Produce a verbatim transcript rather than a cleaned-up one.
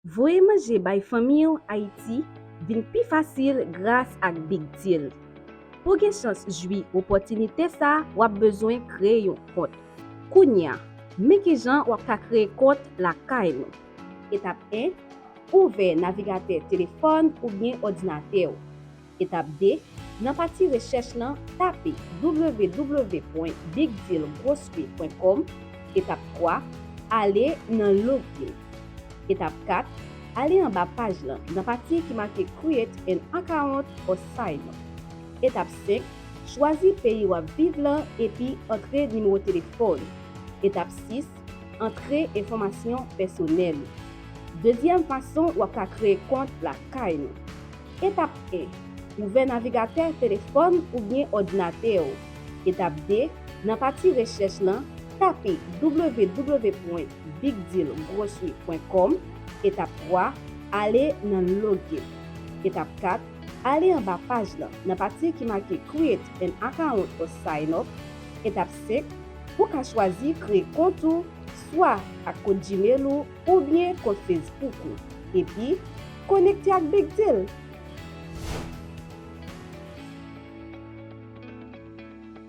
Voye manje bay fanmi w Ayiti vin pi fasil gras ak Big Deal. Pou w gen chans jwi opòtinite sa, w ap bezwen kreye yon kont. Kounye a, men kijan w ap ka kreye kont lakay nou. Etap en, ouvè navigatè telefòn oubyen òdinatè w. Etap de, nan pati rechèch lan, tape w w w pwen big deal grocery pwen com. Etap twa, ale nan login. Etap kat, ale anba paj lan nan pati ki make Create an Account or Sign Up. Etap senk, chwazi peyi w ap viv lan epi antre nimewo telefòn. Etap sis, antre enfòmasyon pèsonèl ou. Dezyèm fason w ap ka kreye kont lakay nou. Etap en, ouvè navigatè telefòn oubyen òdinatè w. Etap de, nan pati rechèch lan, tape w w w pwen big deal grocery pwen com. Etap twa, ale nan login. Etap kat, ale anba paj lan nan pati ki make Create an Account or Sign Up. Etap senk, ou ka chwazi kreye kont ou swa ak kont Gmail ou oubyen kont Facebook ou. Epi, konekte ak Big Deal.